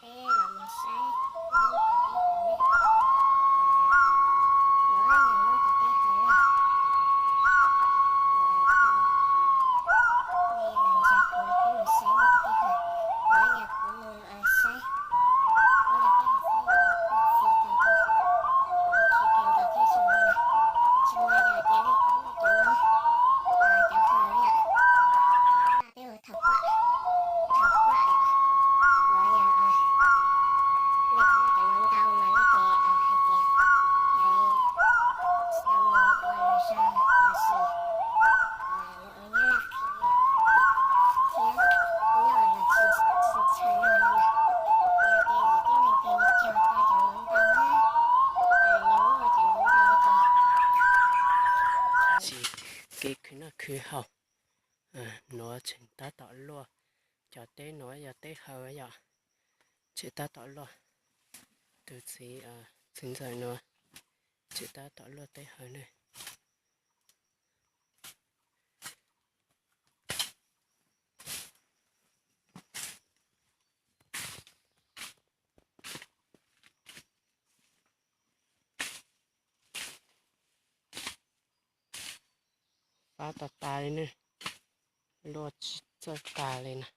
Peb los mus saib lub cov teb hawm na. Nuav yog lub cov teb hawm na. Nuav tau nej los nrog kuv peb mus saib lub cov teb hawm. Nuav yog kuv mus saib lub cov teb hawm xwb, kuv txiv tau ua, ua khi kawg nkaus thiab zoo no na. Tsis muaj yog tias nej kuv muaj cov nuav, cov hawm yom. Peb ua thaum kuaj, thaum kuaj yom. Nuav yog nej kuv muaj cov nuav ntau mas nej ces hais tias yog li tsis tau mus ua lug zog los sis mus ua nyab laj qhev thiab noj los tsis tshua noj no na. Yog tias yus tib neeg twg nws cog tau cov nuav ntau na, nws muaj cov nuav ntau ces tsis kev khwv noj khwv haus. Nuav tseem tab tom luaj, cov teb nuav yog teb hawm yom, tseem tab tom luaj. Tus txiv, txiv ntxawm nuav tseem tab tom luaj teb hawm ne. Fab tas tas li ne, luaj tsis txawj tas li na.